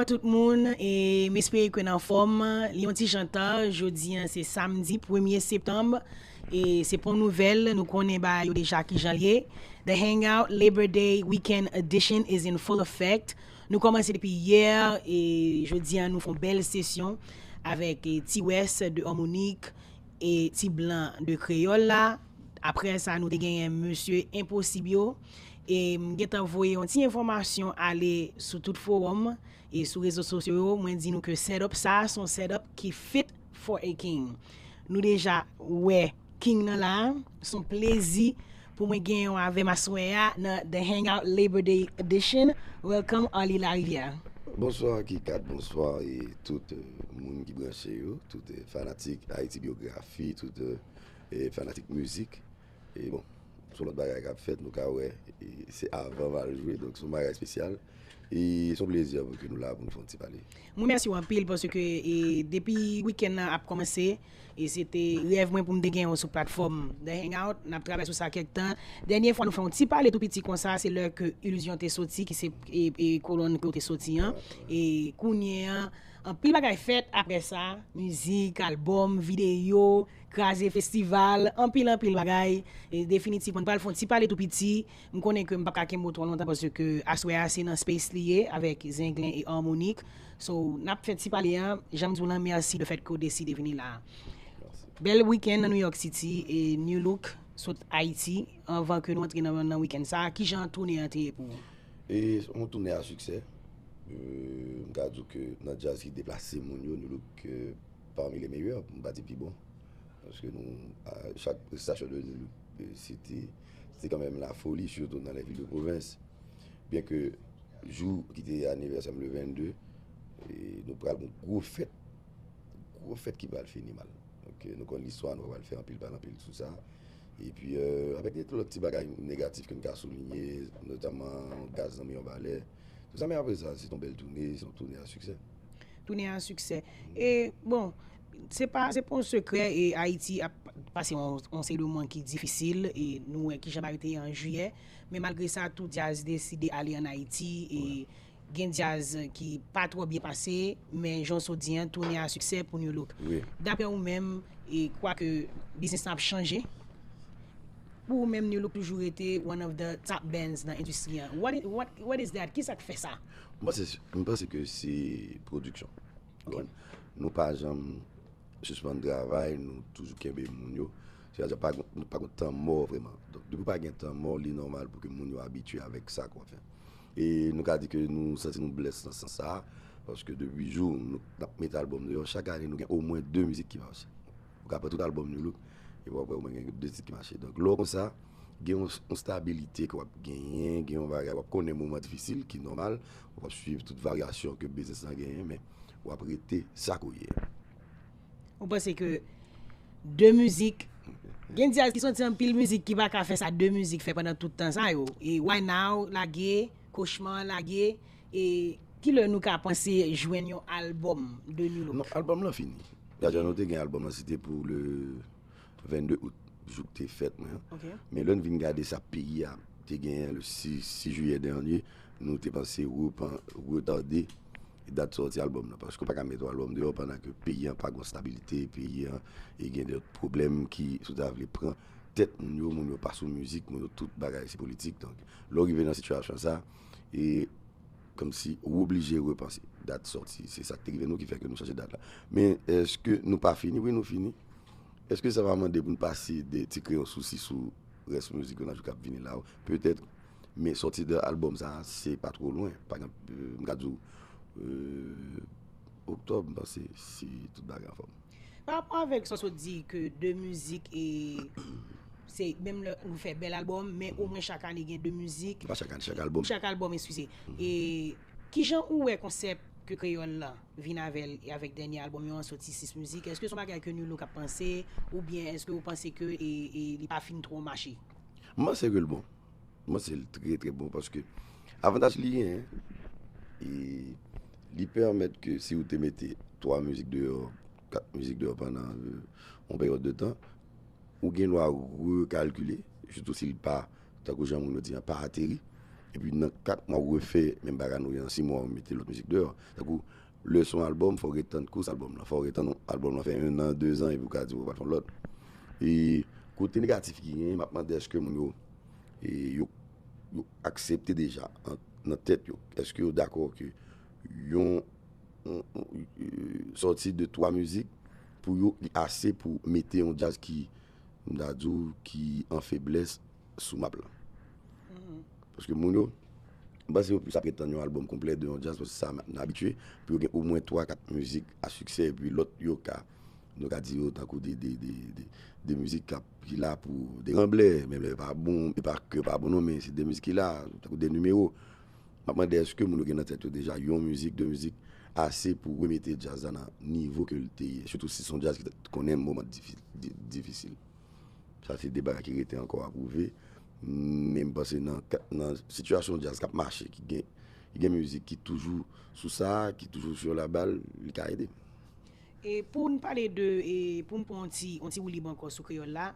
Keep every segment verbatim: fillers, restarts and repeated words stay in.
Tout moun, e m espere ke n anfòm. Li yon ti jan ta, jodi a se samdi premye septanm, e se pon nouvèl, nou konnen bagay yo deja kijan l ye. The Hangout Labor Day Weekend Edition is in full effect. Nou kòmanse depi yè, e jodi a nou fè yon bèl sesyon avèk, e, T-West de Harmonik, e Ti Blan de Kreyòl la. Apre sa, nou te genyen Mesye Enposib yo. E m gentan voye yon ti enfòmasyon ale sou tout fowòm e sou rezo sosyo yo. Mwen di nou ke setup sa a se yon setup ki fit for a king. Nou deja wè king nan la. Se yon plezi pou mwen genyen w avè m aswè a nan The Hangout Labor Day Edition. Welcome, Arly Larivière. Bonswa Kikat, bonswa e tout euh, moun ki branche yo, tout euh, fanatik Ayiti Byografi, tout euh, e fanatik mizik. E bon, se yon lòt bagay k ap fèt, nou ka wè, e se avan m al jwe, donk se yon bagay espesyal. E se yon plezi pou ke nou la pou nou fè yon ti pale. Mwen mèsi w anpil paske e, depi wikenn nan ap kòmanse, e se te rèv mwen pou m te gen w sou platfòm The Hangout. N ap travay sou sa kèk tan. Dènye fwa nou fè yon ti pale tou piti konsa, se lè ke Illusion te soti, ki se e, e kolòn ke w te soti an. E kounye an, anpil bagay fèt apre sa, mizik, albòm, videyo, kraze festival, anpil anpil bagay. E definitivman, n pral fè yon ti pale tou piti. M konnen ke m p ap ka kenbe w twò lontan paske aswè a se nan Space li ye avèk Zenglen e Harmonik. So, n ap fè ti pale a, jan m di w lan, mèsi lefèt ke w deside vini la a. Bèl wikenn nan New York City e Nu-Look sot Ayiti. Anvan ke nou antre nan, nan wikenn sa a, kijan tounen an te ye pou ou? E yon tounen a siksè. Euh, m ka di w ke nan djaz ki deplase moun yo, Nu-Look euh, parmi les meilleurs, pou m pa di pi bon. Paske nou, a chak prestasyon de Nu-Look, euh, se te, se te kanmenm la foli, sitou nan les villes de province. Byen ke jou ki te anivèsè m le vennde, e nou pral gon gwo fèt, gwo fèt ki pral fini mal. Donk, euh, nou konn listwa, nou pral fè anpil pale anpil sou sa. Epi, euh, avèk de lòt ti bagay negatif ke n ka soulinye, notaman gaz nan Miyon Balè, tout sa, men apre sa, se t on bèl toune, se yon toune a siksè. Tounen a siksè. E, bon, se pa, se pa yon sekrè, e Ayiti ap pase yon, yon seri de moman ki difisil, e nou wè kijan bagay te ye an jiyè, men malgre sa, tou djaz deside ale ann Ayiti, e gen djaz ki pa twò byen pase, men jan w sot di an, tounen a siksè pou Nu-Look. Daprè ou menm, e kwake biznis lan ap chanje, pou ou menm, Nu-Look toujou rete one of the top bands nan endistri an. What, what, what is that? Kisa k fè sa? M panse, m panse ke se pwodiksyon. Bon, nou pa janm sispann travay, nou toujou kenbe moun yo. Sètadi pa gon, nou pa gon tan mò vrèman. Donk, depi w pa gen tan mò, li nòmal pou ke moun yo abitye avèk sa ke w ap fè. E nou ka di ke nou santi nou blès nan sans sa a, paske depi jou nou, n ap mete albòm deyò, chak ane nou gen omwen de mizik ki mache. Ou ka pran tout albòm Nu-Look, epi w ap wè omwen gen de tit ki mache. Donk, lè w konsa, gen yon, yon stabilite ke w ap genyen, gen yon bagay, w ap konnen moman difisil ki nòmal, w ap swiv tout varyasyon ke biznis lan genyen, men w ap rete sa ke w ye a. Ou panse ke de mizik, gen djaz ki soti anpil mizik ki pa ka fè sa de mizik fè pandan tout tan sa yo. E Why Now lage, Kochman lage, e kilè nou ka panse jwenn yon albòm de Nu-Look? Non, albòm lan fini. Dayè nou te gen albòm lan, se te pou le vennde out, jou k te fèt mwen an. Men lè n vin gade sa peyi a te genyen le sis, sis jiyè dènye, nou te panse repan-, retade dat sòti albòm nan. Paske w pa ka mete yon albòm deyò pandan ke peyi an pa gen stabilite, peyi an e gen de pwoblèm ki, si w ta vle pran tèt moun yo, moun yo pa sou mizik, moun yo tout bagay se politik. Donk, lè w rive nan sitiyasyon sa, e kòmsi ou oblije repanse dat sòti. Se sa k te rive nou ki fè ke nou chanje dat la. Men èske nou pa fini? Wi, nou fini. Èske sa va mande pou n pase de ti kreyon sousi sou rès mizik yo nan jou k ap vini la? Petèt, men sòti de albòm sa a, se pa twò lwen. Pa egzanp, euh, m ka di w, euh, oktòb, m panse, si tout bagay anfòm. Pa rapò avèk sa w sot di ke de mizik e se menm lè nou fè bèl albòm, men omwen chak ane gen de mizik. Pa chak ane, chak albòm. Chak albòm, eskize. E kijan ou wè konsèp ke Kreyòl lan vin avè l e avèk dènye albòm yo an soti sis mizik? Èske se yon bagay ke Nu-Look ap panse, oubyen èske ou panse ke e, e, li pa fin twò mache? M panse ke l bon. M panse l trè, trè bon paske avantaj li genyen, e li pèmèt ke si ou te mete twa mizik deyò, kat mizik deyò pandan, euh, yon peryòd de tan, ou gen dwa rekalkile, sitou si l pa, tankou jan moun yo di an, pa ateri, Epi nan kat mwa, ou refè menm bagay nou an, sis mwa, ou mete lòt mizik deyò. Tankou leson albòm, fò w ret tann kous albòm lan. Fò w ret tann albòm lan fè en an, de zan, epi w ka di w pral fè yon lòt. E kote negatif ki genyen, m ap mande èske moun yo, e yo, yo aksepte deja an, nan tèt yo. Èske yo dakò ke yon, yon, yon, e, sòti de twa mizik pou yo, li ase pou mete yon djaz ki, m ta di w, ki an feblès sou map la. Paske moun yo, m panse yo plis ap ret tann yon albòm konplè de yon djaz, paske sa n abitye, pou yo gen omwen twa, kat mizik a siksè, epi lòt yo ka, nou ka di yo tankou de, de, de, de, de mizik k ap, ki la pou de ranblè, men lè pa bon, e pa ke pa bon non, men se de mizik ki la, tankou de nimewo. M ap mande èske moun yo gen nan tèt yo deja yon mizik, de mizik, ase pou remete djaz la nan nivo ke l te ye, sitou si se yon djaz ki t konnen moman difi-, di-, difisil. Sa se de bagay ki rete ankò a pwouve. Men m panse nan ka-, nan sitiyasyon djaz k ap mache, ki gen, ki gen mizik ki toujou sou sa, ki toujou sou labal, li ka ede. E pou n pale de, e pou n pran yon ti, yon ti woulib ankò sou kreyòl la,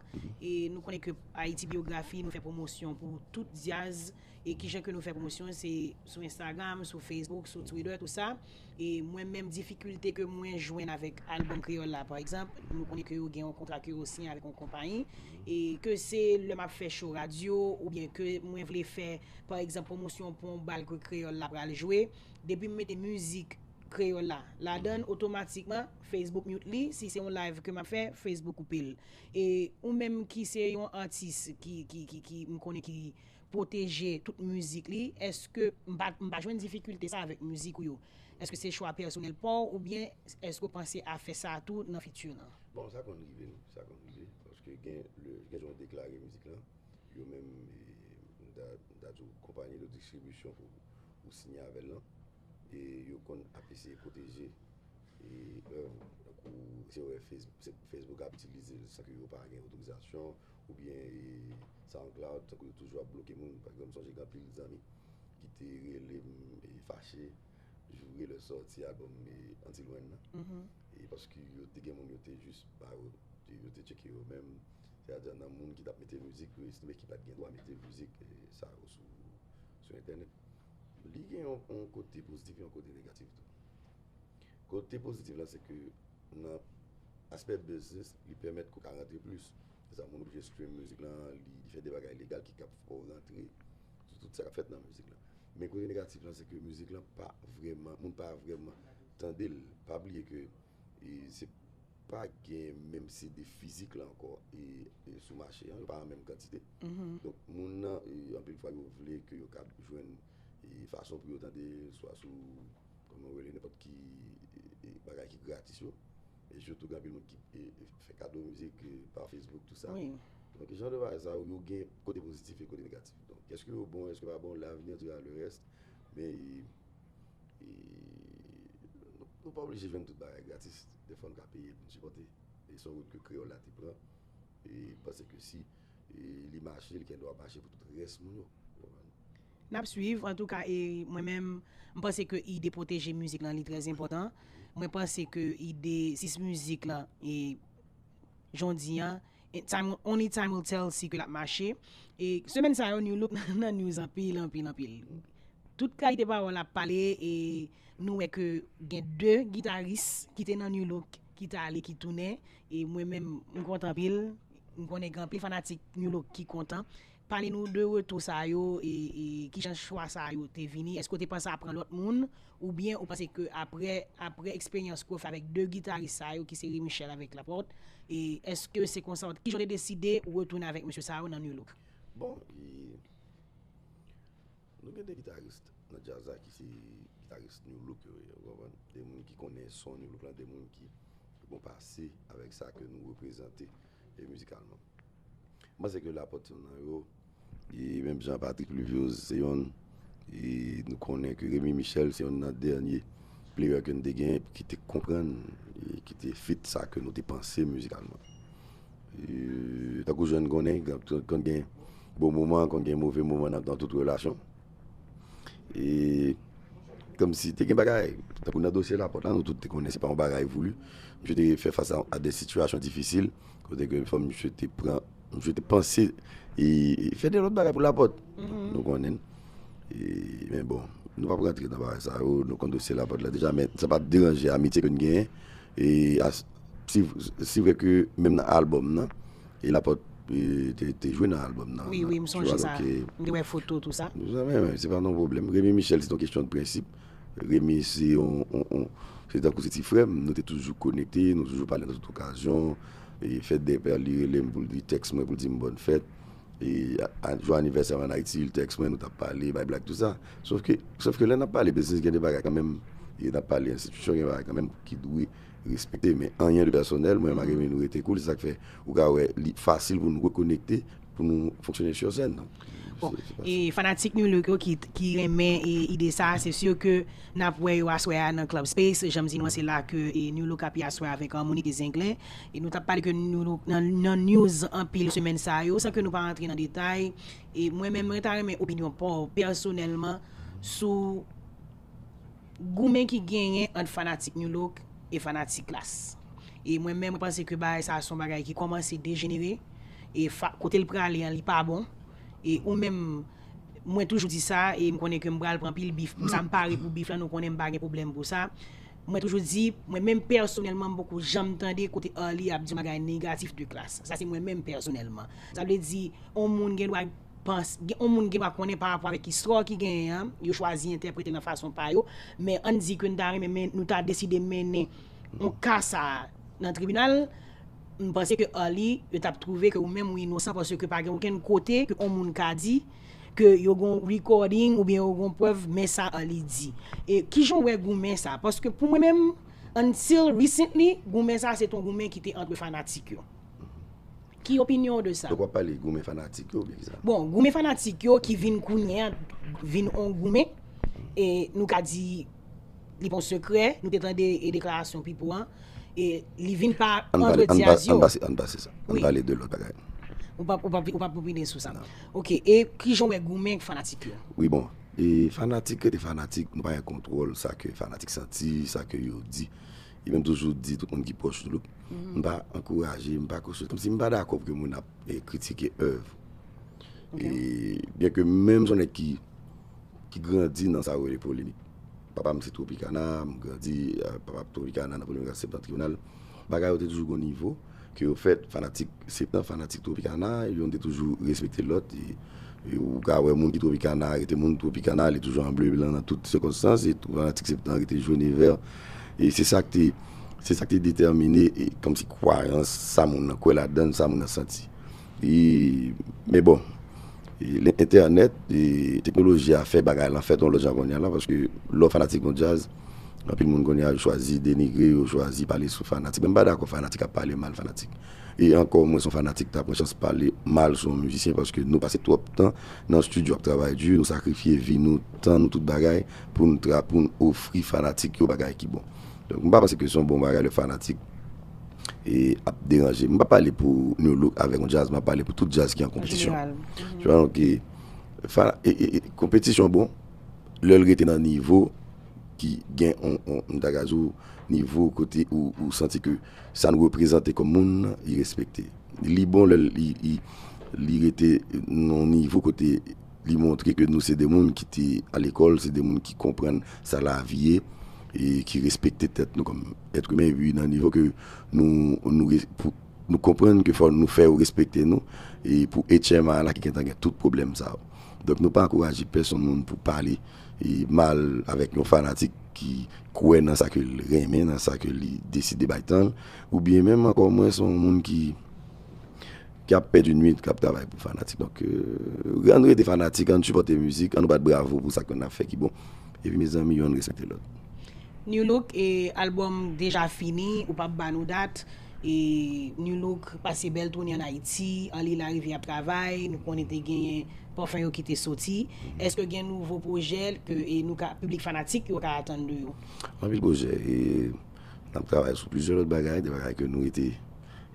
e nou konnen ke Ayiti Byografi, nou fè pwomosyon pou tout djaz, e kijan ke nou fè pwomosyon, se sou Instagram, sou Facebook, sou Twitter, tou sa. E mwen menm, difikilte ke mwen jwenn avèk albòm kreyòl la, pa egzanp, nou konnen ke yo gen yon kontra ke yo siyen avèk yon konpayi, e ke se lè m ap fè show radyo, oubyen ke mwen vle fè, pa egzanp, pwomosyon pou yon bal ke kreyòl la pral jwe, depi m mete mizik kreyòl la ladan l, otomatikman Facebook mute li. Si se yon live ke m ap fè, Facebook koupe l. E ou menm ki se yon atis ki, ki, ki, ki m konnen ki pwoteje tout mizik li, èske m pa, m pa jwenn difikilte sa avèk mizik ou yo? Èske se chwa pèsonèl pa w, oubyen èske w panse a fè sa tou nan fiti nan? Bon, sa konn rive nou, sa konn rive, paske gen lè, gen jan w deklare mizik lan, yo menm, e, m ta, m ta di w, konpayi de distribisyon pou ou siyen avè l lan, e yo konn ap eseye pwoteje, e, èv, tankou, se wè Face-, se Facebook ap itilize l san ke yo pa gen otorizasyon, oubyen, e, SoundCloud, tankou yo toujou ap bloke moun. Pa egzanp, m sonje gen anpil zanmi ki te rele m, e, fache, joure lè sòti albòm, e, Anti Lwen nan. E paske yo te gen moun yo te jis ba yo, yo te tcheke yo menm. Sètadi nan moun ki t ap mete mizik, yo estime ki pa t gen dwa mete mizik, e, sa yo sou, sou entènèt. Li gen yon, yon kote pozitif, yon kote negatif tou. Kote pozitif la, se ke nan aspè biznis, li pèmèt ke w ka rantre plis. Se sa, moun oblije stream mizik lan, li, li fè de bagay legal ki kab fè w rantre sou tout sa k ap fèt nan mizik lan. Men kote negatif lan, se ke mizik lan pa vrèman, moun pa vrèman tande l. Pa bliye ke, e, se pa gen menm C D fizik la ankò, e, e sou mache an, yo pa an menm kantite. Donk, moun nan, e, anpil fwa, yo vle ke yo kab jwenn, e, fason pou yo tande l, swa sou, kòman yo rele, nenpòt ki, e, e, bagay ki gratis yo. E sitou, gen anpil moun ki, e, e, fè kado mizik, e, pa Facebook, tou sa. Donk, jan de bagay sa yo, yo gen kote pozitif e kote negatif. Donk, èske yo bon, èske pa bon, l'avenir dira le reste. Men, e, e, nou, nou pa oblije jwenn tout bagay gratis. Defwa, nou ka peye pou n sipòte. E se yon wout ke kreyòl la te pran. E m panse ke si, e, li mache, li gen dwa mache pou tout rès moun yo. Ou konprann? N ap swiv, antouka, e mwen menm, m panse ke ide pwoteje mizik lan, li trè enpòtan. Mwen panse ke ide sis mizik lan, e jan w di an, e time, only time will tell si ke l ap mache. E semèn sa yo, New Look nan news anpil, anpil, anpil. Tout kalite pawòl ap pale, e nou wè ke gen de gitaris ki te nan New Look, ki t ale, ki tounen. E mwen menm, m kontan anpil. M konnen gen anpil fanatik New Look ki kontan. Pale nou de retou sa yo, e, e kijan chwa sa yo te vini. Èske w te panse a pran lòt moun, oubyen ou panse ke apre, apre eksperyans ke w fè avèk de gitaris sa yo, ki se Remy Michel avèk Laporte, e èske se konsa, kijan w te deside retounen avèk mesye sa yo nan New Look? Bon, e, nou gen de gitaris nan djaz la ki se gitaris New Look yo ye, ou konprann? De moun ki konnen son New Look lan, de moun ki bon pase avèk sa ke nou reprezante, e, mizikalman. M panse ke Laporte se youn nan yo, e menm jan Patrick Pluviose se youn, e nou konnen ke Remy Michel se youn nan dènye player ke n te gen ki te konprann, e ki te fit sa ke nou te panse mizikalman. E, tankou jèn konnen, konn gen bon moman, konn gen move moman nan, nan tout relasyon. E kòmsi te gen bagay, tankou nan dosye Laporte la, nou tout te konnen se pa yon bagay voulu. Misye te fè fas a, a de sitiyasyon difisil, kote ke fò misye te pran, misye te panse e, e fè de lòt bagay pou Laporte. Nou konnen. E, men bon, nou p ap rantre nan bagay sa yo, nou konn dosye Lapòt la deja, men sa p ap deranje amitye ke n genyen. E, a, si, si vre ke menm nan albòm nan, e Lapòt e, te, te jwe nan albòm nan. Wi, wi, m sonje sa. M te wè foto, tou sa. Men, men, se pa yon pwoblèm. Remy Michel, se yon kesyon de prensip. Remy, se yon, yon, yon se tankou se ti frè m, nou te toujou konekte, nou toujou pale nan tout okazyon. E fèt dè pè, li rele m pou l di tèks mwen, pou l di m bòn fèt. E a, a, jou anivèsè an Ayiti, li tèks mwen, nou t ap pale, bay blag, tou sa. Sof ke, sof ke lè n ap pale biznis, gen de bagay kanmenm, e n ap pale enstitisyon, gen bagay kanmenm ki dwe respekte. Men anyen de pèsonèl, mwen, m ak Remy, nou rete cool, se sa k fè ou ka wè li fasil pou nou rekonekte, pou nou fonksyone sur scène. Bon, e fanatik New Look yo ki, ki renmen e, ide sa, se si ke n ap wè yo aswè a nan Club Space. Jan m di nou an, se la ke e, New Look ap ye aswè avèk Harmonik e Zenglen. E nou t ap pale ke New Look nan, nan news anpil semèn sa yo, san ke nou pa rantre nan detay. E mwen menm, mwen ta renmen opinyon pa w pèsonèlman sou goumen ki genyen ant fanatik New Look e fanatik Klass. E mwen menm, mwen panse ke bagay sa a se yon bagay ki kòmanse dejenere. E fa, kote l prale an, li pa bon. E ou menm, mwen toujou di sa, e m konnen ke m pral pran pil bif. Sa m pare pou bif la, nou konnen m pa gen pwoblèm pou sa. Mwen toujou di, mwen menm pèsonèlman, m poko janm tande kote Arly ap di yon bagay negatif de Klass. Sa se mwen menm pèsonèlman. Sa vle di, yon moun gen dwa panse, gen yon moun gen dwa konnen pa rapò avèk istwa ki genyen an, yo chwazi entèprete nan fason pa yo, men ann di ke n ta renmen, men nou ta deside mennen yon ka sa a nan tribinal, m panse ke Arly, yo t ap twouve ke ou menm ou inosan, paske pa gen okenn kote ke yon moun ka di ke yo gon recording oubyen yo gon prèv, men sa Arly di. E kijan w wè goumen sa? Paske pou mwen menm, until recently, goumen sa se t on goumen ki te antre fanatik yo. Ki opinyon w de sa? Donk w ap pale goumen fanatik yo oubyen kisa? Bon, goumen fanatik yo ki vin kounye a, vin on goumen, e nou ka di li pa yon sekrè, nou te tande e deklarasyon Pipo an, e li vin pa antre dyaz yo. Ann pase, ann pase sa. Ann pale de lòt bagay. Ou p ap, ou p ap, ou p ap opine sou sa. Ok, e kijan w wè goumen fanatik yo? Wi, bon, e fanatik rete fanatik, nou pa gen kontwòl sa ke fanatik santi, sa ke yo di. E menm toujou di tout moun ki pwòch Look, m pa ankouraje, m pa kosyon. Kòmsi m pa dakò pou ke moun ap e, kritike èv. E, byen ke menm se yon nèg ki, ki grandi nan sa yo rele polemik. Papa m se Tropicana, m grandi, e, papa Tropicana nan polemik ak Septan tribinal. Bagay yo te toujou gon nivo ke yo fèt, fanatik Septan, fanatik Tropicana, youn te toujou respekte lòt. E, e ou ka wè moun ki Tropicana rete moun Tropicana, li toujou an ble blan nan tout sikonstans, e fanatik Septan rete jòn e vè. E se sa k te, se sa k te detèmine, e, kòmsi kwayans, sa moun nan kwè ladan l, sa moun nan santi. E, men bon, e, entènèt, e, teknoloji a fè bagay lan fèt yon lòt jan kounye a la, paske lè w fanatik yon djaz, anpil moun kounye a yo chwazi denigre, yo chwazi pale sou fanatik. Men m pa dakò fanatik ap pale mal fanatik. E ankò mwens yon fanatik ta pran chans pale mal sou yon mizisyen, paske nou pase twòp tan nan estidyo ap travay di, nou sakrifye vi nou, tan nou, tout bagay pou n tra, pou n ofri fanatik yo bagay ki bon. Donk m pa panse ke se yon bon bagay lè fanatik e ap deranje. M pa pale pou New Look avèk yon djaz, m ap pale pou tout djaz ki an konpetisyon. Tu vois, donk, e, fa, e, e, e, konpetisyon bon, lè l rete nan nivo ki gen on, on, m ta ka di w, nivo kote ou, ou santi ke sa n reprezante kòm moun nan, li respekte. Li bon lè li, li, li rete nan yon nivo kote li montre ke nou se de moun ki te al lekòl, se de moun ki konprann sa lavi ye, e ki respekte tèt nou kòm èt imen, epi nan nivo ke nou, nou, pou, nou konprann ke fò nou fè yo respekte nou, e pou H M A la ki gentan gen tout pwoblèm sa yo. Donk nou pa ankouraje pèsonn moun pou pale e mal avèk yon fanatik ki kwè nan sa ke l renmen, nan sa ke li deside bay tan l, oubyen menm ankò mwens yon moun ki ki ap pèdi nwit, k ap travay pou fanatik. Donk, e, ann rete fanatik, ann sipòte mizik, ann bat bravo pou sa ke n ap fè ki bon. Epi mezanmi, youn respekte lòt. New Look, e, albòm deja fini, ou p ap ba nou dat. E, New Look pase bèl toune ann Ayiti, Arly Larivie ap travay, nou konnen te genyen Parfum yo ki te soti. Èske gen nouvo pwojè ke, e, nou ka, piblik fanatik yo ka atann de yo? Anpil pwojè, e, n ap travay sou plizyè lòt bagay, de bagay ke nou rete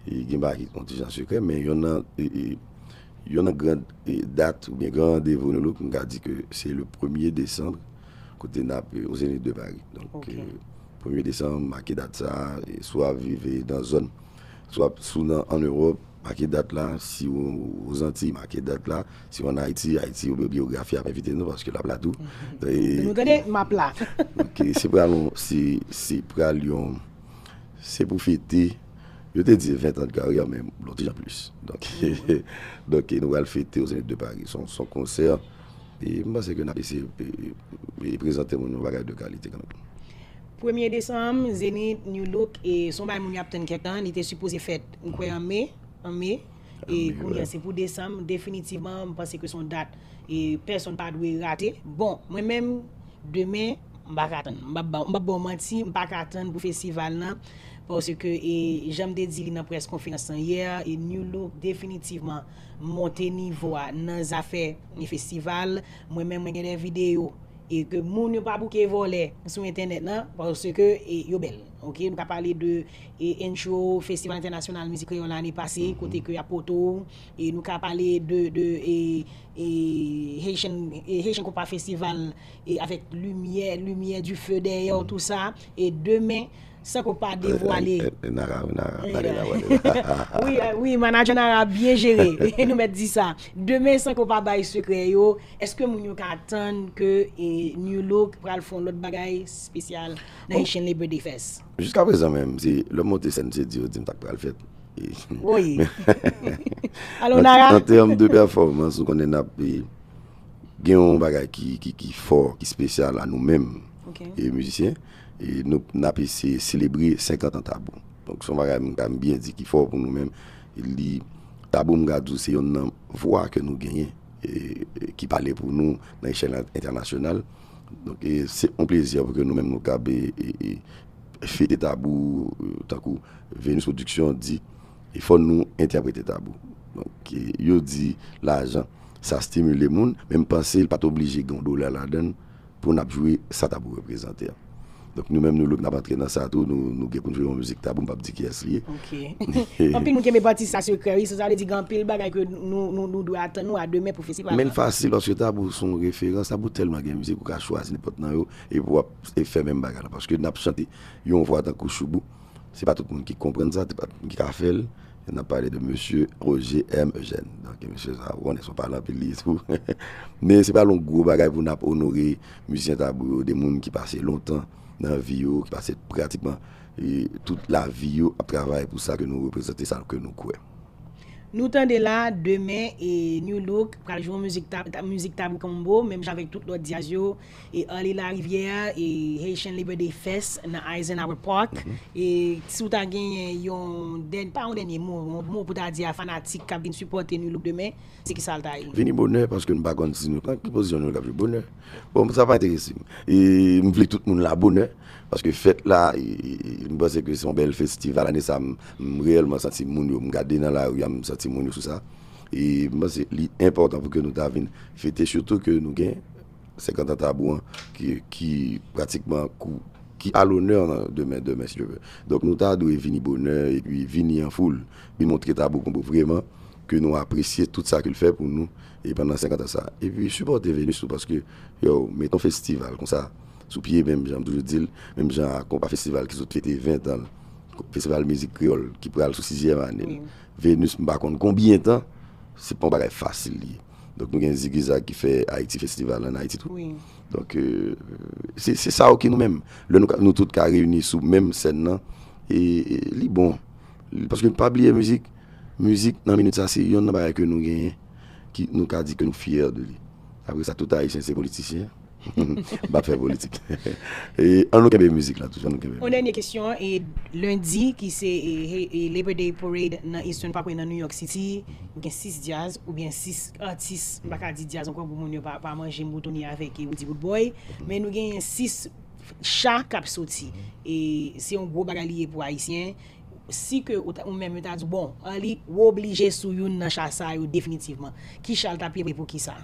e gen bagay ki yon ti jan sekrè, men yonn nan, e, e, yonn nan gran, e, dat oubyen gran randevou nou, Look, m ka di ke se le premye desanm, kote n ap, e, o Zénith de Paris. Donk, e, premye desanm, make dat sa, e, si w ap viv, e, nan zòn, si w ap, si w nan, ann Ewòp, make dat la, si w o Zantiy, make dat la, si w ann Ayiti, Ayiti, Geografi ap envite nou, paske l ap la tou. E, Nou tande, m ap la. Ok, se pral yon, se, se pral yon, se pou fete, yo te di ven tan de karyè, men lòt jan plis. Donk, donk nou pral fete o Zénith de Paris. Se yon, se yon konsè, e m panse ke n ap eseye e, e, e prezante moun yon bagay de kalite kanmenm. Premye desanm, Zenith, New Look, e se yon bagay moun yo ap tann kèk tan, li te sipoze fèt, m kwè an me, an me, e kounye a se pou desanm, definitivman, m panse ke se yon dat, e pèsonn pa dwe rate. Bon, mwen menm, demen, m pa ka tann. M p ap ba, m p ap ba w manti, m pa ka tann pou festival nan, paske, e, jan m te di li nan près konferans lan yè, e New Look, definitivman, monte nivo a nan zafè, e, festival. Mwen menm, mwen gen de videyo, e ke moun yo pa bouke vòlè sou entènèt lan, paske, e, yo bèl. Ok, nou ka pale de, e, intro Festival Entènasyonal Mizik Kreyòl ane pase, kote ke y ap poto w, e nou ka pale de, de, e, e, Haitian, e, Haitian Compas Festival, e avèk limyè, limyè du feu dèyè w, tou sa, e demen, san ke w pa devwale. E, e, e, Nara, wi, Nara, Nara, Nara. Wi, e, wi, manager Nara byen jere, nou mèt di sa. Demen, san ke w pa bay sekrè yo, èske moun yo ka atann ke, e, New Look pral fè yon lòt bagay espesyal nan Haitian Labor Day Fest? Jiskaprezan menm, se lè m monte sèn, se di yo di m sa k pral fèt. E, Wi. Alò, Nara? An tèm de pèfòmans, nou konnen n ap, e, gen yon bagay ki, ki, ki fò, ki espesyal a nou menm, Ok. e mizisyen, e nou, n ap eseye selebre senkant an Tabou. Donk, se yon bagay m ka byen di ki fò pou nou menm. Li, Tabou, m ka di w, se yonn nan vwa ke nou genyen, e, e ki pale pou nou nan echèl entènasyonal. Donk, e, se yon plezi pou ke nou menm nou kab, e, e, e, fete Tabou, e, tankou Venus Production di, e fò nou entèprete Tabou. Donk, e, yo di lajan, sa stimile moun, men m panse l pa t oblije gen yon dola ladan l pou n ap jwe sa Tabou reprezante a. Donk, nou menm, New Look, n ap antre nan sa tou, nou, nou gen pou n jwe yon mizik Tabou, m p ap di kiyès li ye. Ok. Anpil moun kenbe pati sa sekrè, wi, sa vle di gen anpil bagay ke nou, nou, nou dwe atann nou a demen pou festival. Men l fasil, paske Tabou se yon referans, Tabou tèlman gen mizik, ou ka chwazi nenpòt nan yo, epi w ap e fè menm bagay la, paske n ap chante yon vwa tankou Choubou. Se pa tout moun ki konprann sa, se pa tout moun ki ka fè l. N ap pale de mesye Roger M. Eugène. Donk, mesye sa, ou konnen se yon pale anpil li tou. Men se pa yon gwo bagay pou n ap onore mizisyen Tabou yo, de moun ki pase lontan nan vi yo, ki pase pratikman, e, tout lavi yo ap travay pou sa ke nou reprezante, sa ke nou kwè. Nou tande la, demen, e New Look pral jwe yon mizik tab, tab, mizik Tabou Combo, menm jan avèk tout lòt djaz yo, e Arly Larivière, e Haitian Labor Day Fest nan Eisenhower Park. E si w ta genyen yon dèn-, pa yon dènye mo, yon mo pou ta di a fanatik k ap vin sipòte New Look demen, se ki sa l ta ye? Vini bonè, paske m pa konn si nou, nan ki pozisyon nou k ap jwe bonè. Bon, sa pa enterese m. E m vle tout moun la bonè, paske fèt la, e, e, e, m panse ke se yon bèl festival. Ane sa, m, m reyèlman santi moun yo, m gade nan lari a, m santi moun yo sou sa. E m panse li enpòtan pou ke nou ta vin fete, sitou ke nou gen senkant an Tabou an, ki, ki pratikman kou, ki a lonè nan demen, demen, si Dye vle. Donk, nou ta dwe vini bonè, epi vini an foul, vin montre Tabou Combo vrèman ke nou apresye tout sa ke l fè pou nou, e pandan senkant an sa. Epi sipòte Venus tou, paske, yo, mete yon festival konsa sou pye, menm jan m toujou di l, menm jan a Konpa Festival ki sot fete ven tan l, Festival Mizik Kreyòl ki pral sou sizyèm ane l. Venus, m pa konn konbyen tan, se pa yon bagay fasil li ye. Donk, nou gen Ziggy Zag ki fè Ayiti Festival ann Ayiti tou. Wi. Donk, e, se, se sa ki nou menm. Lè nou ka, nou tout ka reyini sou menm sèn nan, e, e li bon. Paske pa bliye mizik, mizik nan minit sa, se yonn nan bagay ke nou genyen, ki nou ka di ke nou fyè de li. Apre sa, tout Ayisyen se politisyen. M pa fè politik. E, an nou kenbe mizik la, toujou, an nou kenbe. Yon dènye kesyon, e lendi, ki se, e, e, e Labor Day Parade nan Eastern Parkway nan New York City, ou gen sis djaz, ou gen sis atis, m pa ka di djaz ankò pou moun yo pa, pa manje m boutonye avèk, e, Roody Roodboy, men nou genyen sis cha k ap soti. E se yon gwo bagay li ye pou Ayisyen. Si ke ou ta, ou menm yo ta di, bon, Arly, ou oblije sou youn nan cha sa yo definitivman. Ki cha l t ap ye, pou ki sa?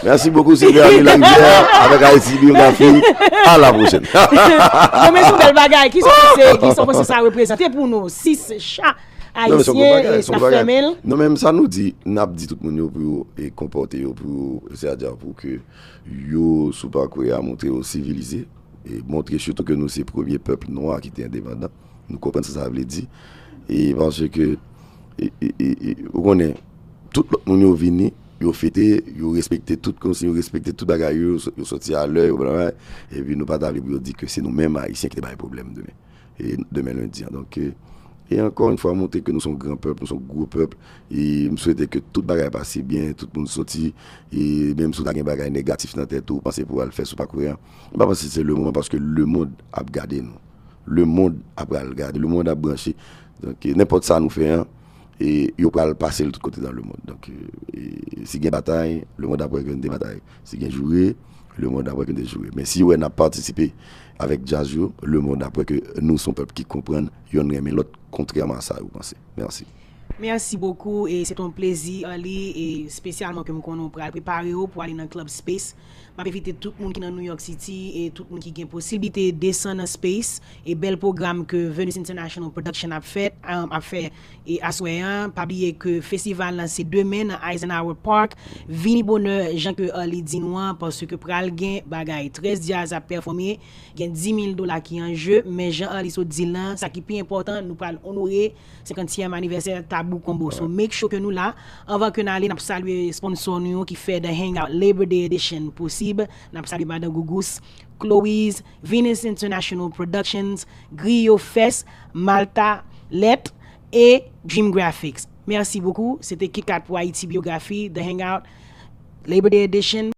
Merci beaucoup, c'était Arly Larivière avec Haïti Biographie. À la prochaine. Bon, men se yon bèl bagay. Ki sa w panse, ki sa w panse sa reprezante pou nou? Sis cha Non, men se yon gwo ayisyen, bagay, e se yon sa gwo bagay. fèmen l. Non, men sa nou di, n ap di tout moun yo pou yo, e, konpòte yo, pou yo, sètadi pou ke yo, sou pakou a, montre yo sivilize, e montre sitou ke nou se premye pèp nwa ki te endepandan. Nou konprann sa sa vle di. E paske, e, e, e, e, ou konnen, tout lòt moun yo vini, yo fete, yo respekte tout konsiy, yo respekte tout bagay yo, yo soti alè, yo bla, bla, epi nou pa ta vle pou yo di ke se nou menm Ayisyen ki te bay pwoblèm demen. E demen lendi an. Donk, e, e ankò yon fwa, montre ke nou se yon gran pèp, nou se yon gwo pèp, e m swete ke tout bagay pase byen, tout moun soti, e menm si w ta gen bagay negatif nan tèt ou, ou panse pou w al fè sou pakou an, m pa panse se le moman paske lemonn ap gade nou. Lemonn ap pral gade, lemonn ap branche. Donk, e, nenpòt sa nou fè an, e yo pral pase l tout kote nan lemonn. Donk, e, e, si gen batay, lemonn ap wè ke n te batay. Si gen joure, lemonn ap wè ke n te joure. Men si yo wè n ap patisipe avèk djaz yo, lemonn ap wè ke nou se yon pèp ki konprann, yonn renmen lòt, kontrèman a sa yo panse. Mèsi. Merci beaucoup et c'est un plaisir, Arly, e espesyalman ke m konnen w pral prepare w pou ale nan Club Space. M ap envite tout moun ki nan New York City e tout moun ki gen posiblite desann nan Space e bèl pwogram ke Venus International Production ap fè, um, ap fè e aswè an. Pa bliye ke festival lan se demen nan Eisenhower Park. Vini bonè, jan ke Arly di nou an, paske pral gen bagay. Trèz djaz ap pèfòme, gen dis mil dola ki an je, men jan Arly sot di l lan, sa ki pi enpòtan, nou pral onore senkantyèm anivèsè Tabou Combo. So make sure ke nou la. Anvan ke n ale, n ap salye sponsò nou yo ki fè The Hangout Labor Day Edition posib. N ap salye Madan Gougous, Chloe's, Venus International Productions, Griyo Fest, Malta Let e Dream Graphics. Merci beaucoup. Se te KitKat pou Haïti Biographie, The Hangout Labor Day Edition.